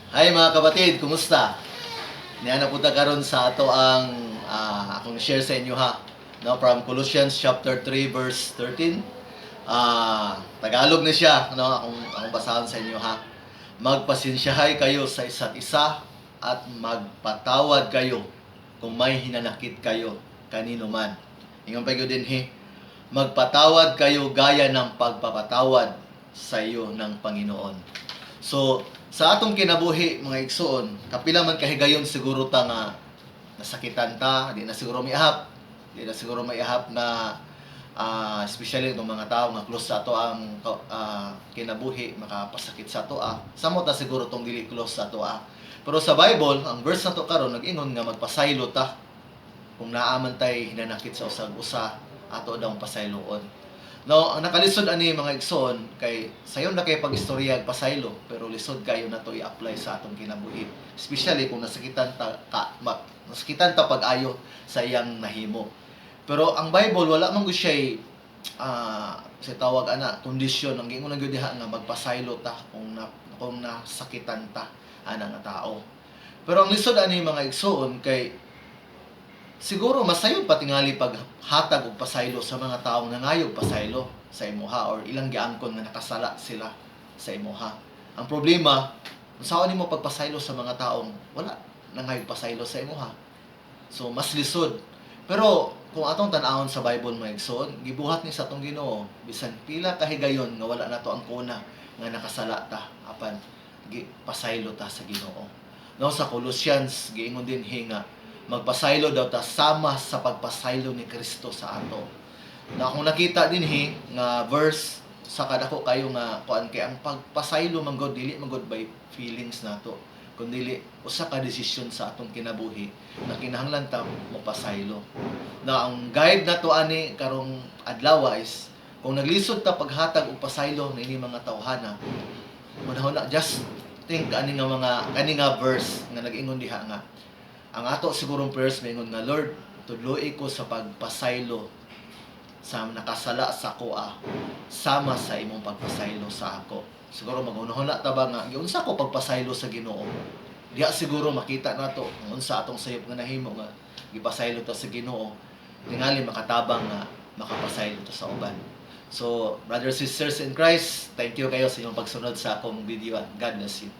Hi, mga kapatid, kumusta? Niana po ta karon sa ato ang akong share sa inyo ha. No, from Colossians chapter 3 verse 13. Tagalog na siya, no, akong basahan sa inyo ha. Magpasensyahay kayo sa isa't isa at magpatawad kayo kung may hinanakit kayo kanino man. Ingon pa gyud dinhi, magpatawad kayo gaya ng pagpapatawad sa iyo ng Panginoon. So, sa atong kinabuhi, mga igsoon, kapila man kahigayon siguro ta nga nasakitan ta, di na siguro miahap, di na siguro maiahap na especially itong mga tao nga close sa ato ang kinabuhi makapasakit sa ato ah. Samot na siguro tong dili close sa ato ah. Pero sa Bible, ang verse na to karon nag-ingon nga magpasaylo ta kung naa man tay hinanakit sa usag usa, ato daw pasayloon. No, ang nakalisod ani, mga igsoon, kay sayon na kay pag-istorya pasaylo, pero lisod kayo na to i-apply sa atong kinabuhi. Especially kung nasakitan ta ka, nasakitan ta pag-ayo sa iyang nahimo. Pero ang Bible wala man gud siya sa tawag ana kondisyon. Ang giingon lang gyud diha nga magpasaylo ta kung nasakitan ta ana nga tao. Pero ang lisod ani, mga igsoon, kay siguro masayon patingali paghatag og pasaylo sa mga taong nangayog pasaylo sa imuha or ilang giangkon nga nakasala sila sa imuha. Ang problema, unsaon nimo pagpasaylo sa mga taong wala nangayog pasaylo sa imuha? So mas lisod. Pero kung atong tan-awon sa Bible, mga igsoon, gibuhat ni sa atong Ginoo bisan pila ka higayon nga wala nato ang kuna nga nakasala ta, apan pasaylo ta sa Ginoo. No, sa Colossians giingon din nga magpasaylo daw ta sama sa pagpasaylo ni Kristo sa ato. Na akong nakita dinhi nga verse sa kadako kayo nga kuan kay ang pagpasaylo man gud dili man gud by feelings nato, kundi usa ka desisyon sa atong kinabuhi na kinahanglan ta mopasaylo. Na ang guide nato ani karong adlaw is kung naglisod ta paghatag og pasaylo niini mga tawhana, una just think ani nga mga kani nga verse nga nag-ingon diha nga ang ato sigurong prayers maingon nga, "Lord, tudloi ko sa pagpasaylo sa nakasala sa akoa sama sa imong pagpasaylo sa ako." Siguro maghunahuna ta ba nga giunsa ko pagpasaylo sa Ginoo? Diha siguro makita nato kung unsa atong sayop nga nahimo nga gipasaylo ta sa Ginoo, tingali makatabang nga makapasaylo ta sa uban. So, brothers, sisters in Christ, thank you kayo sa inyong pagsunod sa akong video. God bless you.